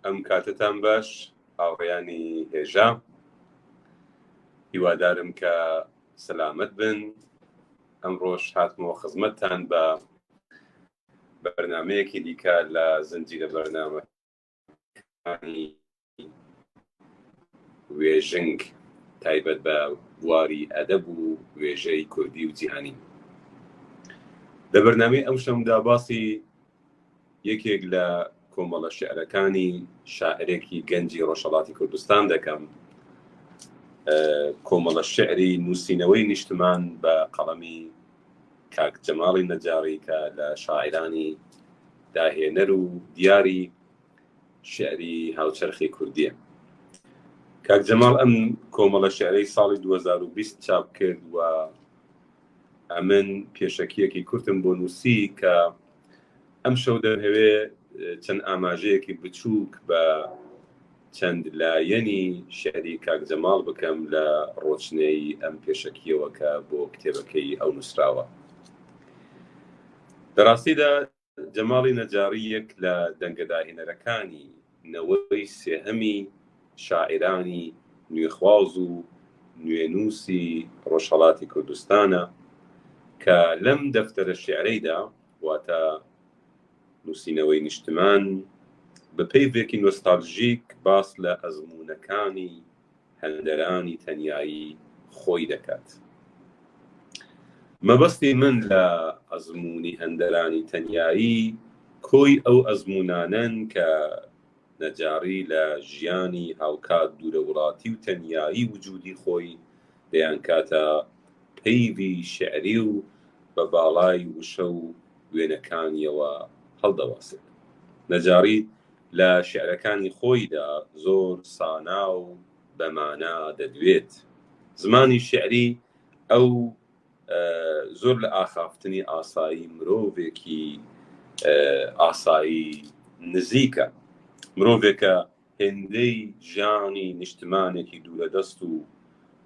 ئەم کاتەتان باش هاوڕێیانی هێژا، هیوادارم کە سەلامەت بن. ئەمڕۆش هاتمەوە خزمەتتان بە بەرنامەیەکی دیکە لە زنجیرە بەرنامەکانی وێژنگ تایبەت بە بواری ئەدەب و وێژەی کوردی و جیهانی. لە بەرنامەی ئەمشەمدا باسی یەکێک لە کۆمەڵە شیعرەکانی شاعرێکی گەنجی ڕۆژهەڵاتی کوردستان دەکەم، کۆمەڵە شیعری نووسینەوەی نیشتمان بە قەڵەمی کاک جەماڵی نەجاڕی کە لە شاعیرانی داهێنەر و دیاری شیعری هاوچەرخی کوردیە. کاک جەماڵ ئەم کۆمەڵە شیعرەی ساڵی 2020 چاپ کرد و ئەمن پێشەکییەکی کورتم بۆ نووسی کە ئەمشەو دەمهەوێ چەند ئاماژەیەکی بچووک بە چەند لایەنی شیعری کاک جەماڵ بکەم لە ڕۆچنەی ئەم پێشەکییەوە کە بۆ کتێبەکەی ئەو نووسراوە. لە ڕاستیدا جەماڵی نەجاڕی یەک لە دەنگە داهێنەرەکانی نەوەی سێهەمی شاعیرانی نوێخواز و نوێنووسی ڕۆژهەڵاتی کوردستانە کە لەم دەفتەرە شیعرەیدا واتە نووسینەوەی نیشتمان بە پەیڤێکی نۆستالژیک باس لە ئەزموونەکانی هەندەرانی تەنیایی خۆی دەکات. مەبەستی من لە ئەزموونی هەندەرانی تەنیایی کۆی ئەو ئەزموونانەن کە نەجاڕی لە ژیانی هاوکات دوورەوڵاتی و تەنیایی وجودی خۆی دەیانکاتە پەیڤی شیعری و بە باڵای وشە و وێنەکانیەوە هەڵدەواسێت. نەجاڕی لە شیعرەکانی خۆیدا زۆر سانا و بە مانا دەدوێت. زمانی شیعری ئەو زۆر لە ئاخافتنی ئاسایی مرۆڤێکی ئاسایی نزیکە. مرۆڤێکە هێندەی ژانی نیشتمانێکی دوورەدەست و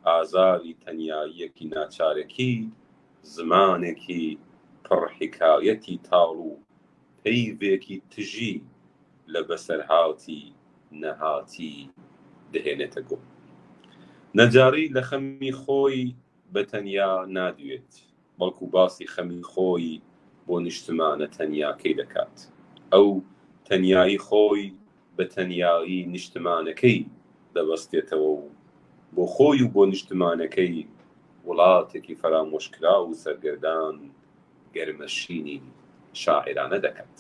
ئازاری تەنیاییەکی ناچارەکی، زمانێکی پڕ حیکایەتی تاڵ و پەیڤێکی تژی لە بەسەرهاتی نەهاتی دەهێنێتە گۆ. نەجاڕی لە خەمی خۆی بە تەنیا نادوێت، بەڵکو باسی خەمی خۆی بۆ نیشتمانە تەنیاکەی دەکات. ئەو تەنیایی خۆی بە تەنیایی نیشتمانەکەی دەبەستێتەوە و بۆ خۆی و بۆ نیشتمانەکەی وڵاتێکی فەرامۆشکراو و سەرگەردان گەرمەشینی شاعیرانە دەکات.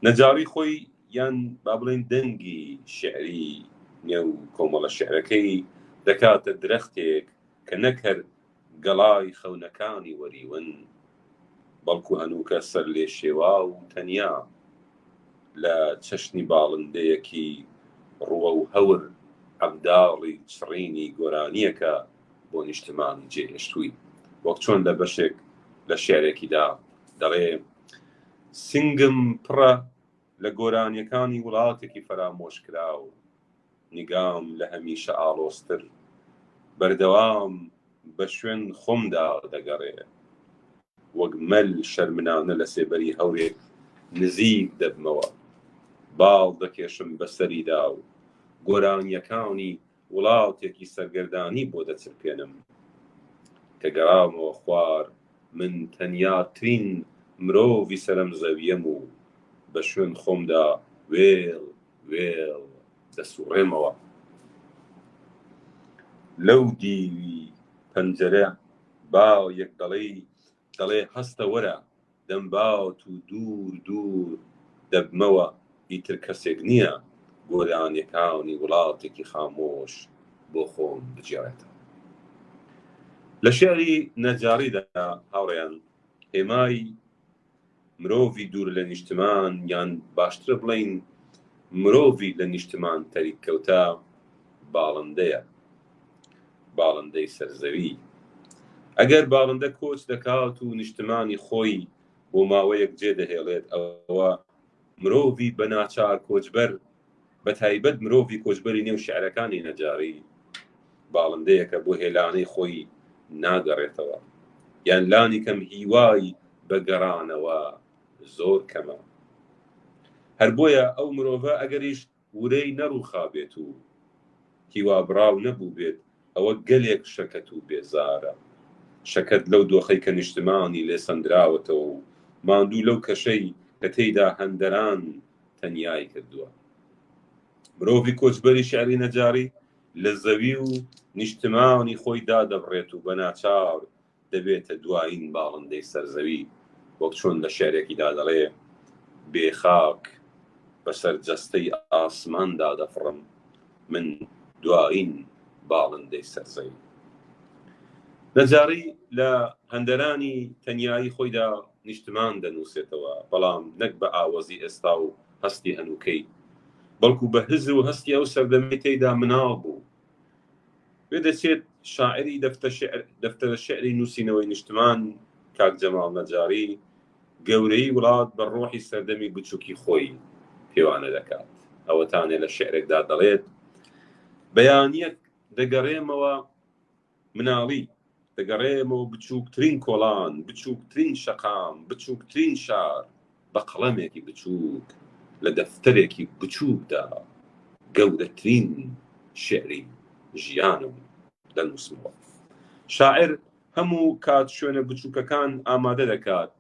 نەجاڕی خۆی یان با بڵێین دەنگی شیعری نێو کۆمەڵە شیعرەکەی دەکاتە درەختێک کە نەک هەر گەڵای خەونەکانی وەریون، بەڵکو هەنووکە سەرلێشێواو و تەنیا لە چەشنی باڵندەیەکی ڕووەو هەور عەبداڵی چڕینی گۆرانییەکە بۆ نیشتمانی جێهێشتووی. وەک چۆن لە بەشێک لە شیعرێکیدا دەڵێ، سنگم پڕە لە گۆرانیەکانی وڵاتێکی فەرامۆشکراو، نیگام لە هەمیشە ئاڵۆزتر، بەردەوام بە شوێن خۆمدا دەگەڕێ. وەک مەل شەرمنانە لە سێبەری هەورێک نزیک دەبمەوە، باڵ دەکێشم بە سەریدا و گۆرانیەکانی وڵاتێکی سەرگەردانی بۆ دەچرپێنم. کە گەڕامەوە خوار، من تەنیاترین مرۆڤی سەرم زەوییەم و بە شوێن خۆمدا وێڵ وێڵ دەسوڕێمەوە. لەو دیوی پەنجەرە بایەک دەڵێی دەڵێ هەستە وەرە دەمبات و دوور دوور دەبمەوە ئیتر کەسێک نییە گۆرانیەکانی وڵاتێکی خامۆش بۆ خۆم بگێڕێتەوە. لە شیعری نەجاڕیدا هاوڕێیان هێمای مرۆڤی دوور لە نیشتمان یان باشترە بڵێین مرۆڤی لە نیشتمان تەریککەوتە باڵندەیە، باڵندەی سەر زەوی. ئەگەر باڵندە کۆچ دەکات و نیشتمانی خۆی بۆ ماوەیەک جێ دەهێڵێت ئەوە مرۆڤی بە ناچار کۆچبەر بە تایبەت مرۆڤی کۆچبەری نێو شیعرەکانی نەجاری باڵندەیەکە بۆ هێلانەی خۆی ناگەڕێتەوە یان لانی کەم هیوای بە گەڕانەوە زۆر کەمە. هەر بۆیە ئەو مرۆڤە ئەگەریش ورەی نەڕووخابێت و هیوابڕاو نەبووبێت، ئەوە گەلێک شەکەت و بێزارە. شەکەت لەو دۆخەی کە نیشتمانی لێ سەندراوەتەوە و ماندوو لەو کەشەی کە تێیدا هەندەران تەنیای کردووە. مرۆڤی کۆچبەری شیعری نەجاڕی لە زەوی و نیشتمانی خۆی دادەبڕێت و بە ناچار دەبێتە دوایین باڵندەی سەر زەوی، وەک چۆن لە شیعرێکیدا دەڵێ، بێ خاک بەسەر جەستەی ئاسماندا دەفڕم، من دوایین باڵندەی سەر زەوی. نەجاڕی لە هەندەرانی تەنیایی خۆیدا نیشتمان دەنووسێتەوە، بەڵام نەک بە ئاوەزی ئێستا و هەستی هەنووکەی، بەڵکو بە هزر و هەستی ئەو سەردەمەی تێیدا مناڵ بوو. وێدەچێت شاعیری دەفتەرە شیعری نووسینەوەی نیشتمان، کاک جەماڵ نەجاڕی، گەورەیی وڵات بە ڕۆحی سەردەمی بچووکی خۆی پێوانە دەکات. ئەوەتانێ لە شیعرێکدا دەڵێت، بەیانییەک دەگەڕێمەوە مناڵی، دەگەڕێمەوە بچووکترین کۆڵان، بچووکترین شەقام، بچووکترین شار، بە قەڵەمێکی بچووک لە دەفتەرێکی بچووکدا گەورەترین شیعری ژیانم دەنووسمەوە. شاعیر هەموو کات شوێنە بچووکەکان ئامادە دەکات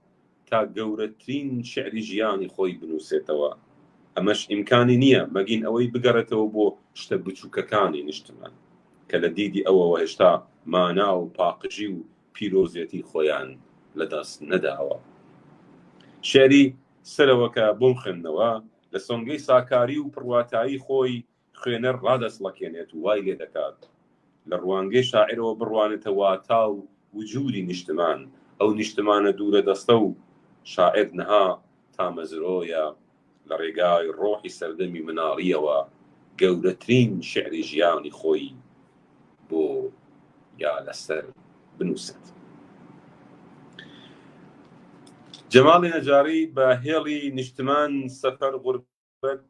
تا گەورەترین شیعری ژیانی خۆی بنووسێتەوە، ئەمەش ئیمکانی نییە مەگین ئەوەی بگەڕێتەوە بۆ شتە بچووکەکانی نیشتمان کە لە دیدی ئەوەوە هێشتا مانا و پاقژی و پیرۆزێتی خۆیان لەدەست نەداوە. شیعری سەرەوە کە بۆم خوێندنەوە، لە سۆنگەی ساکاری و پڕواتایی خۆی خوێنەر ڕادەچڵەکێنێت و وای لێ دەکات لە ڕوانگەی شاعیرەوە بڕوانێتە واتا و وجودی نیشتمان، ئەو نیشتمانە دوورە دەستە و شاعیر نها تامەزرۆیە لە ڕێگای ڕۆحی سەردەمی مناڵییەوە گەورەترین شیعری ژیانی خۆی بۆ یا لەسەر بنووسێت. جەماڵی نەجاڕی بە هێڵی نیشتمان سەفەر غوربەت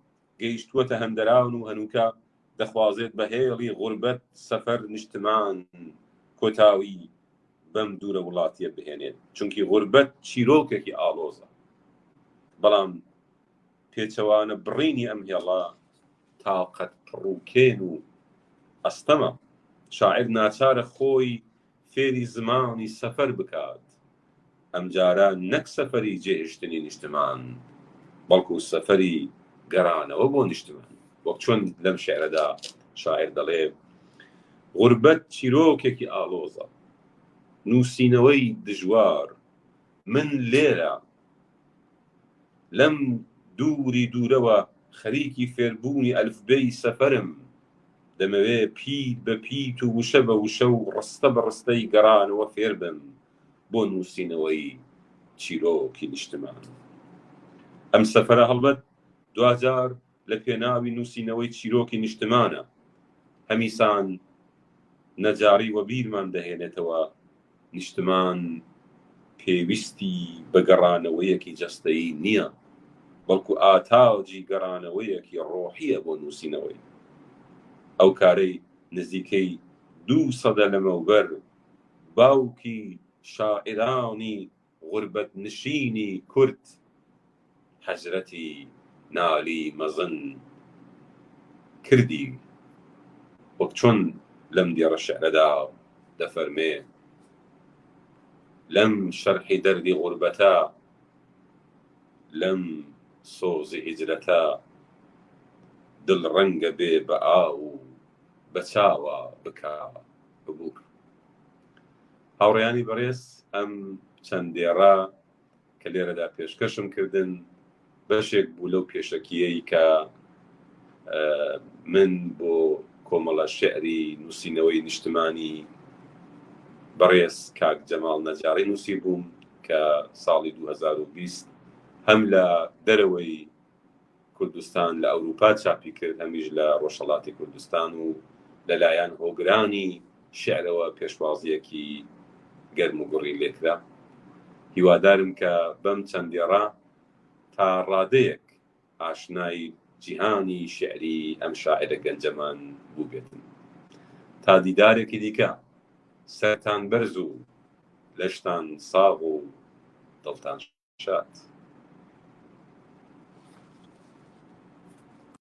گەیشتووەتە هەندەران و هەنووکە دەخوازێت بە هێڵی غوربەت سەفەر نیشتمان کۆتاوی بەم دوورە وڵاتیە بهێنێت، چونکی غوربەت چیرۆکێکی ئاڵۆزە، بەڵام پێچەوانە بڕینی ئەم هێڵە تاقەت پڕوکێن و ئەستەمە. شاعیر ناچارە خۆی فێری زمانی سەفەر بکات، ئەمجارە نەک سەفەری جێهێشتنی نیشتمان، بەڵکو سەفەری گەڕانەوە بۆ نیشتمان، وەک چۆن لەم شیعرەدا شاعیر دەڵێ، غوربەت چیرۆکێکی ئاڵۆزە، نووسینەوەی دژوار، من لێرە لەم دووری دوورەوە خەریکی فێربوونی ئەلفبێی سەفەرم، دەمەوێ پیت بە پیت و وشە بە وشە و ڕستە بە ڕستەی گەڕانەوە فێر بم بۆ نووسینەوەی چیرۆکی نیشتمان. ئەم سەفەرە هەڵبەت دواجار لە پێناوی نووسینەوەی چیرۆکی نیشتمانە. هەمیسان نەجاڕی وەبیرمان دەهێنێتەوە نیشتمان پێویستی بە گەڕانەوەیەکی جەستەیی نییە، بەڵکو ئاتاجی گەڕانەوەیەکی ڕۆحییە بۆ نووسینەوەی. ئەو کارەی نزیکەی دوو سەدە لەمەوبەر باوکی شاعیرانی غوربەتنشینی کورد حەزرەتی نالی مەزن کردی، وەک چۆن لەم دێڕە شیعرەدا دەفەرمێ، لەم شەرحی دەردی غوربەتە، لەم سۆزی هیجرەتە، دڵ ڕەنگە بێ بە ئاو و بە چاوا بکا عبور. هاوڕێیانی بەڕێز ئەم چەند دێڕە کە لێرەدا پێشکەشم کردن بەشێک بوو لەو پێشەکیەی کە من بۆ کۆمەڵە شعری نووسینەوەی نیشتمانی بەڕێز کاک جەماڵ نەجاڕی نووسی بووم کە ساڵی 2020 هەم لە دەرەوەی کوردستان لە ئەوروپا چاپی کرد، هەمیش لە ڕۆژهەڵاتی کوردستان و لەلایەن هۆگرانی شیعرەوە پێشوازییەکی گەرم و گوڕی لێکرا. هیوادارم کە بەم چەند دێڕە تا ڕادەیەک ئاشنای جیهانی شیعری ئەم شاعیرە گەنجەمان بووبێتن. تا دیدارێکی دیکە، سەرتان بەرز و لەشتان ساغ و دڵتان شاد.